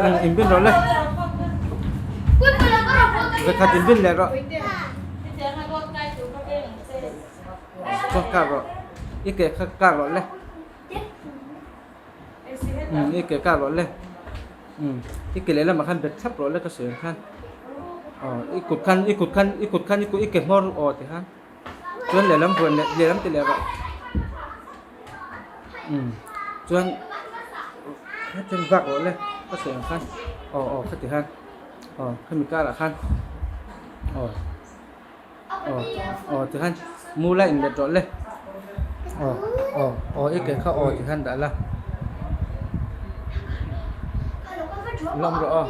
Inbin rawh le. Vekhat inbin leh rawh. Chuan kar rawh. I ke kha kar rawh le. I ke kar rawh le. I ke lehlamah khan bet thlap rawh le ka sawi ang khan. Aw i kut khan i kut khan i kut khan i ke hmawr aw ti khan. Chuan lehlam vuan leh lehlam ti leh rawh. Umm chuan hetiang vak rawh le ka sawi ang khan aw aw khati khan aw khami karah khan aw aw aw ti khan mu la inlet rawh le aw aw aw i ke kha aw ti khan dah la lawm rawh aw.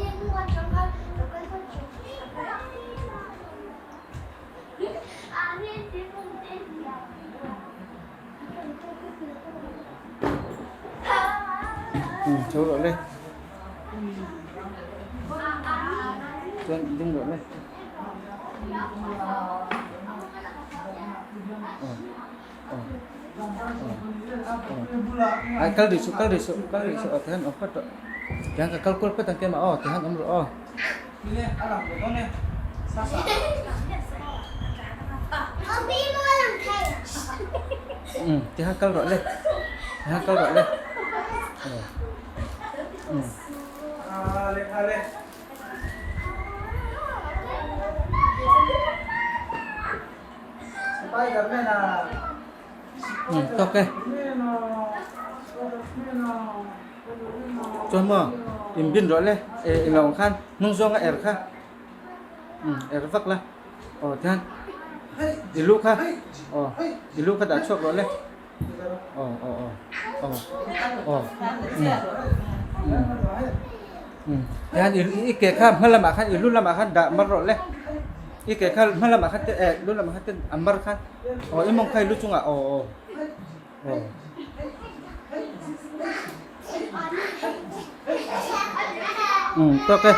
Umm tho rawh le chuan ding rawh le aw aw aw ai kal rih suh kal rih suh kal rih suh aw tihian awm phawt rawh tihian ka kal kual phawt ang kem a aw tihian awm rawh aw. Tiha kal rawh le tiha kal rawh le Tawk e. Chuan maw inbin rawh le eh eng lo ang khan hnung zawnga er kha umm er vak la aw tihian i lu kha aw i lu kha dah chhuak rawh le aw aw aw aw aw umm umm umm tihian i ke kha hma lamah khan i lu lamah khan dah mar rawh le i ke kha hma lamah khan te eh lu lamah khan te a mar khan aw i mawng kha i lu chungah aw aw. Umm tawk e.